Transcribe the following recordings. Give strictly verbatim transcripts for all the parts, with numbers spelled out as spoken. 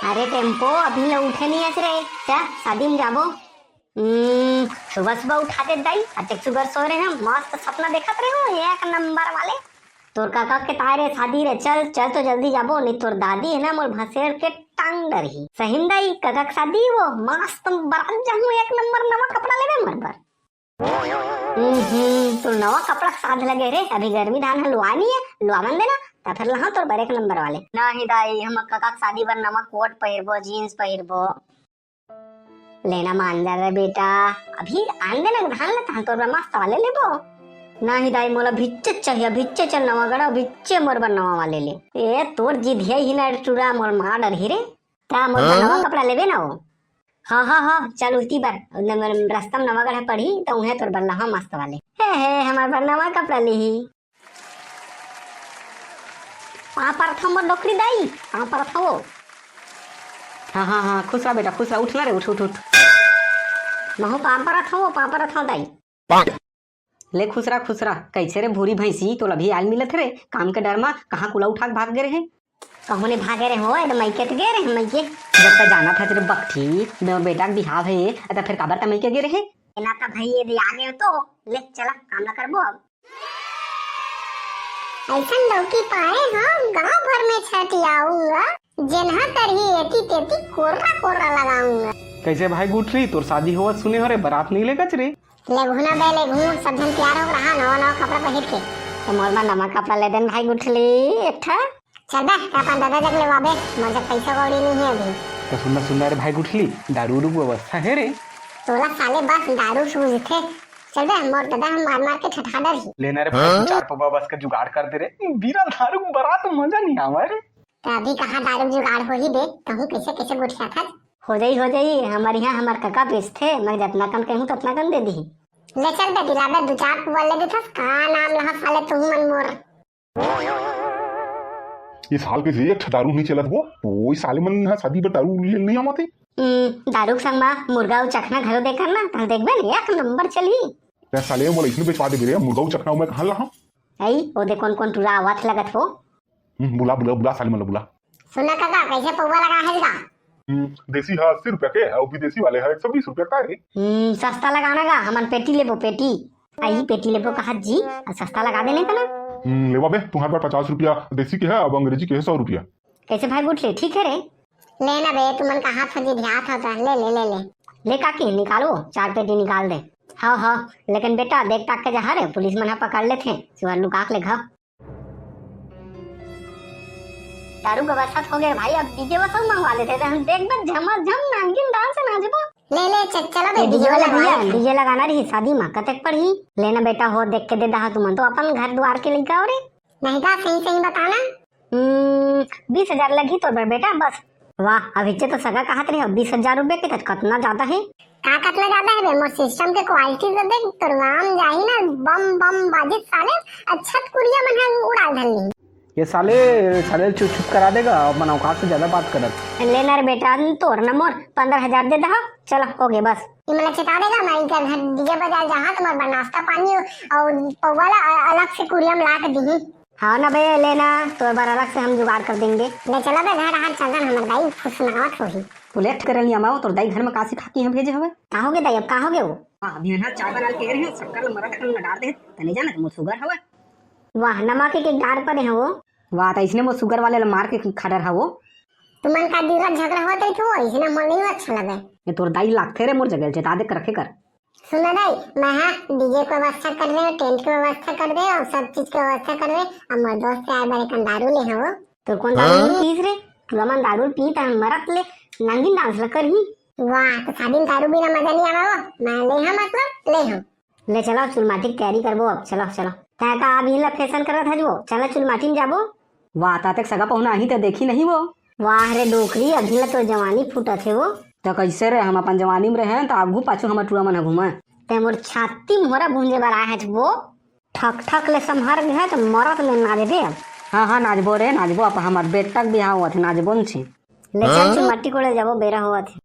अरे टेम्पो, अभी ले उठे नहीं हस रे, चल शादी में जाबो। हम्म, सुबह सुबह उठा दे दाई, अतेक सुबह सो रहे हैं, मस्त सपना देखत रहे हो, एक नंबर वाले। तोर काका के ताय रे शादी रे, चल चल तो जल्दी जाबो, नहीं तोर दादी है ना मोर भसेर के टांग डरही। सही में दाई, काका के शादी वो, मस्त बारात जाहूं, एक नंबर नवा कपड़ा लेबे मोर बर। हम्म, तोर नवा कपड़ा के साध लगे रे, अभी गर्मी धान ह लुआ नहीं है, लुआ मन देना, ता फिर लहा तोर बर एक नंबर वाले। नहीं दाई, हम काका के शादी बर नवा कोट पहिरबो, जींस पहिरबो। लेना मान जा रे बेटा, अभी आन देना धान ले, तहां तोर बर मस्त वाले लेबो। नहीं दाई, मोला भिच्चे चाहिए, भिच्चे चल नवा गड़ा, भिच्चे मोर बर नवा वाले ले। ए तोर जिद हे ही ना टूरा, मोर मार डरही रे। ता मोर बर नवा कपड़ा लेबे ना हो। हाँ हाँ हाँ, चल उती बर, रस्ता में नवा गड़ा पड़ही, तो उहे तोर बर लहा मस्त वाले। हे हे, हमार बर नवा कपड़ा लेही। पाँव परत हंव मोर डोकरी दाई, पाँव परत हंव। हाँ हाँ हाँ, खुश रह बेटा, खुश रह, उठ ना रे, उठ उठ उठ। महू पाँव परत हंव, पाँव परत हंव दाई। ले खुश रह, खुश रह। कैसे रे भूरी भैंसी, तोला अभी आयल मिलत रे, काम के डर मा कहाँ कुला उठा के भाग गे रहे? कहूँ नहीं भागे रहे हो, ए तो मइके तो गे रहे मइके। जब तक जाना था तेरे बकठी, मोर बेटा के बिहाव है, ए तो फिर काबर तक मइके गे रहे? ना तो भाई ये आ गए तो ले चला काम ना करबो अब। ऐसन लौकी पाए हो, गांव भर में छटियाऊंगा। जेनहा तरही एती तेती कोर्रा कोर्रा लगाऊंगा। कैसे भाई गुठली, तोर शादी होवत सुने हो रे, बारात नहीं लेगच रे? लेगहू ना बे, लेगहू, सब झन तैयार हो रहा, नवा नवा कपड़ा पहिर के। तो मोर बर नवा कपड़ा ले देन भाई गुठली, एक ठा। चल बे, त अपन दादा जग लेवाबे, मोर जग पैसा कौड़ी नहीं है अभी। तो सुनना सुनना रे भाई गुठली, दारू उरू के व्यवस्था है रे? तोला साले बस दारू सूझथे। चल बे, मोर दादा हम मार मार के ठठा डरही। लेना रे भाई, दू चार पौवा बस के जुगाड़ कर दे रे, बिना दारू के बारात में मजा नहीं आवा रे। त अभी कहाँ दारू जुगाड़ होही बे, कहूँ कैसे कैसे गोठियाथस। हो जाई, हो जाई, हमर यहाँ हमर कका बेचथे, मैं जतना कन कहूँ ततना कन दे दिही। ले चल बे, दिलाबे दू चार पौवा ले देथस, का नाम लहा साले तुहू मन मोर। ये साल के जे एक ठा दारू नहीं चलत वो, वो साले मन ह शादी बर दारू ले नहीं आवत हे। हम्म, दारू के संग मा मुर्गा अउ चखना घलो देकर ना, तहां देखबे ना, एक नंबर चलही। यार साले, मोला इसने बेचवा देबे रे, मुर्गा अउ चखना मैं कहाँ लाहूं? आई, ओ दे कोन कोन टूरा आवत लगत हो। हम्म, बुला, बुला, बुला, साले मन ला बुला। सुना काका, कैसे पौवा लगा है का? हम्म, देसी है अस्सी रुपया के, अउ विदेशी वाले है एक सौ बीस रुपया का रे। हम्म, सस्ता लगाना गा, हमन पेटी लेबो, पेटी। आई, पेटी लेबो कहा जी, आ सस्ता लगा देने का ना। हम्म, लेवा बे, तुम्हारे पास पचास रुपया देसी के है, अब अंग्रेजी के है सौ रुपया। कैसे भाई गुठली, ठीक है रे? ले ना बे, तुमन कहा फजी ध्यात होता, ले, ले, ले, ले। ले काकी, निकालो, चार पेटी निकाल दे। हाँ, हाँ, लेकिन बेटा, देख ताक के जहा रे, पुलिस मन हा पकड़ लेथे, सुअर लुका के ले घा। दारू के व्यवस्था हो गया भाई, अब डीजे बस अउ मंगवा लेते, तो हम देख बस झमाझम नागिन डांस नाचबो। ले, ले, च-, चलो बे, ए, डीजे डीजे वाला वाला भैया, भैया। डीजे लगाना रही शादी में, कतेक पड़ही? लेना बेटा हो, देख के दे दहा, तुमन तो अपन घर द्वार के लइका हो रे। नहीं का, सही सही बताना। हम्म, बीस हजार लगही तोर बर बेटा, बस। वाह, अभिच्चे तो सगा कहत रहे, बीस हजार रुपया के त कतना ज्यादा है। का कतना ज्यादा है बे? मोर सिस्टम के क्वालिटी तो देख, तोर गांव जाही ना, बम बम बाजित साले, अउ छत कुरिया मन ह उड़ा धरही। ये साले, साले चुप चुप करा देगा, अपन औकात से ज्यादा बात करत। ले ना रे बेटा, तोर ना मोर, पंद्रह हजार दे दहा, चलो हो गए बस। ये मला चेता देगा, मैं इनकर घर डीजे बजा जहाँ तुम्हारे बर नाश्ता पानी अउ पौवा ला अ-, अलग से कुरिया में ला के दीही। हाँ ना बे, लेना, तोर बर अलग से हम जुगाड़ कर देंगे। ले चला बे घर, आज चंदन हमर दाई फुसनावत होही। तू लेट करे नहीं अमाओ, तोर दाई घर में का सिखा के यहाँ भेजे हवे? का हो गए दाई, अब का हो गए वो? हाँ, अभी यहाँ चाय बना के रहे हो, शक्कर मरा खन लगा दे, तने जाना मोर सुगर हवे। वाह, नमा के, के गार परे हो वो। वाह, त इसने मोर सुगर वाले ला मार के खा डर हवो। तुमन का दूरा झगड़ा होत रही थो, इसने मोर नहीं अच्छा लगे। ये तोर दाई लागथे रे मोर जगह, चेता दे के रखे कर। सुन ना दाई, मैं हा डीजे के व्यवस्था कर दे, टेंट के व्यवस्था कर दे अउ सब चीज के व्यवस्था कर दे। अब मोर दोस्त आए बर एक दारू ले हवो। तोर कोन दारू हाँ? पीस रे? टूरा मन दारू पी त मरत ले नागिन डांस ल करही। वाह, तो शादी में दारू बिना मजा नहीं आवा वो। मैं ले हाँ मतलब, ले हाँ। ले चलो, चुलमाटी के तैयारी करबो अब। चलो, चलो। तै का अभी ला फैशन करत हज वो? चलो, चुलमाटी में जाबो। वाह, तातेक सगा पहुना आही त देखी नहीं वो। वाह रे डोकरी, अभी ला तो जवानी फूटत हे वो। त कैसे रे, हम अपन जवानी में रहे त आगू पाछू हमर टूरा मन ह घूमे। तै मोर छाती मोहरा भूंजे बर आए हज वो। ठक ठक ले संभर गए त मरत ले नाच दे अब। हाँ, हाँ, नाचबो रे, नाचबो। अब हमर बेटा के बिहाव होवत हे, नाचबो न छी। ले चल, हाँ? चुलमाटी कोड़े जाबो, बेरा होवत हे।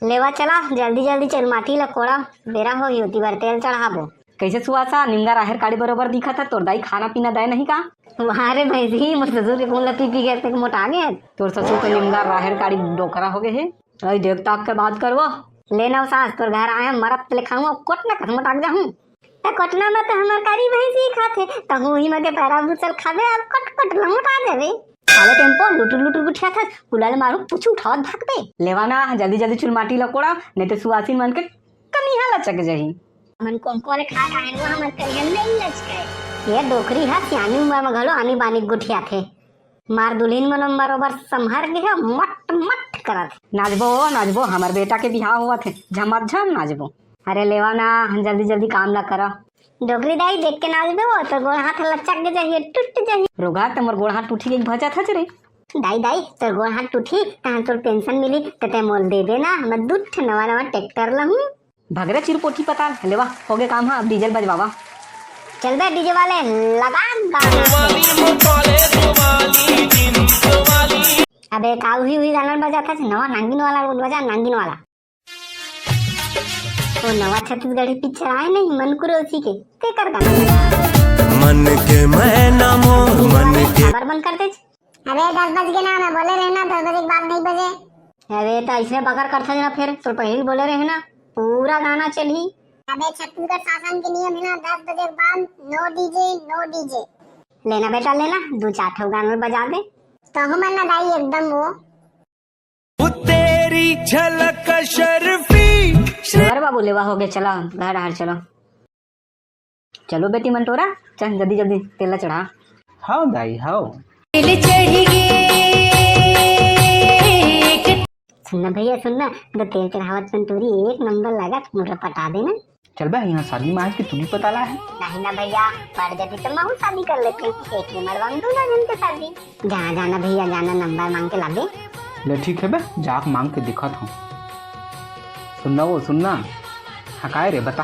लेवा चला, जल्दी जल्दी चुलमाटी ला कोड़ा, बेरा होही ओती बर तेल चढ़ाबो। कैसे सुवासा, निमगा राहेर काड़ी बरोबर दिखत हे, तोर दाई खाना पीना दे नहीं का? वाह रे भैंसी, मोर ससुर के खून ला पी पी के तेक मोटा गे। तोर ससुर तो निमगा राहेर काड़ी डोकरा हो गए हे। अरे देख ताक के बात करवा। ले ना सास, तोर घर आए मरत ले खाऊं, कोटना कस मोटा जाहूं। त कोटना में तो हमर कारी भैंसी खाथे, तहू ही मगे पैरा भूसल खाबे, अब कट कट ला मोटा जाबे। अरे टेम्पो लुटुर लुटुर गुठिया था, कुलाल मारू पूछू उठावत भागबे। लेवा ना, जल्दी जल्दी चुलमाटी ला कोड़ा, नहीं तो सुवासिन मन के कनिहा लचक जाही। मन कोंको वाले खा खाए वो हमर करिया नहीं लचकाए। ये डोकरी हा सियानी उम्र में घलो आनी बानी गोठियाथे। मार दुल्हिन मन बरोबर संभर गे हे, मट मट करत हे। नाचबो, नाचबो, हमर बेटा के बिहाव होवत हे, झमाझम नाचबो। अरे लेवा ना, जल्दी जल्दी काम ला करा। डोकरी दाई देख के नाचबे वो, तो गोड़ हाथ लचक के जाही, टूट जाही। रोगा, ते मोर गोड़ हाथ टूटी के भजत हच रे। दाई, दाई, तोर गोड़ हाथ टूटी, तहां तोर पेंशन मिली, त ते मोल देबे ना, मैं दू ठे नवा नवा ट्रैक्टर लहूं। भगरे चिरपोटी पताल, लेवा, हो गे काम हा, अब डीजल बजवावा। चल बे डीजे वाले, लगा गाना। अबे का उही उही गाना बजात हच, नवा नांगिन वाला बजा, नांगिन वाला। वो नवा छत्तीसगढ़ी पिक्चर आए नहीं, मन कुरौसी के, तेकर गाना। मन के मैना मोर, मन के खबर बंद कर दे। अबे दस बज गे ना, मैं बोले रहे ना दस बजे के बाद नहीं बजे। अबे त ऐसे बकर करथा ना, फिर तो पहले बोले रहे ना, पूरा गाना चलही। अबे छत्तीसगढ़ शासन के नियम है ना, दस बजे के बाद no DJ, no DJ। लेना बेटा लेना, दू चार ठो गाना बजा दे। तो हम ना दाई एकदम वो। वो तेरी झलक अशरफी। अरे बाबू लेवा हो गया, चला घर आर चलो। चलो बेटी मंटोरा, चल जल्दी जल्दी तेल ला चढ़ा। हाँ दाई, हाँ। तेल चढ़ी गे। सुनना भैया सुनना, तो तेल चढ़ावत मंटोरी एक नंबर लागत, मोला पटा देना। चल बे, यहाँ शादी में आज की तुझी पता ला है। नहीं ना भैया, पड़ जाती तो मैं शादी कर लेती। एक नंबर वांग दूल्हा जन के शादी। जाना जाना भैया जाना, नंबर मांग के लाबे। ले ठीक है बे, जाक मांग के दिखत हूँ। सुनना वो सुनना, हाँ काय रे बता,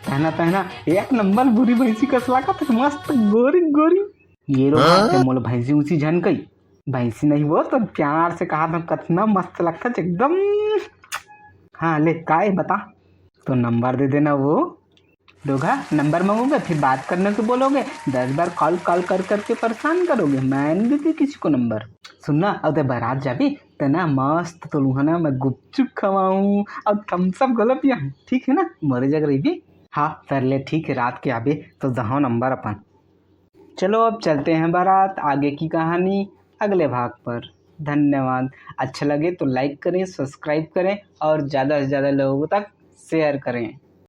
पहना पहना एक नंबर बुरी भैंसी कस लागत है, मस्त गोरी गोरी। ये रो हाँ? बात है, मोला भैंसी उसी झन कई, भैंसी नहीं वो तो प्यार से कहा था, कतना मस्त लगता है एकदम। हाँ ले काय बता, तो नंबर दे देना वो। दोघा नंबर मांगोगे, फिर बात करने को बोलोगे, दस बार कॉल कॉल कर करके परेशान करोगे। मैं नहीं देती किसी को नंबर। सुनना, अब ते बारात जाबी त ना मस्त तो लुहाना मैं गुपचुप खवाऊं और थम्स अप घलो पियाऊं, ठीक है ना? मोरे जग रहिबी। हाँ कर ले, ठीक है, रात के आबे तो दहो नंबर अपन। चलो अब चलते हैं बारात, आगे की कहानी अगले भाग पर। धन्यवाद। अच्छा लगे तो लाइक करें, सब्सक्राइब करें और ज़्यादा से ज़्यादा लोगों तक शेयर करें।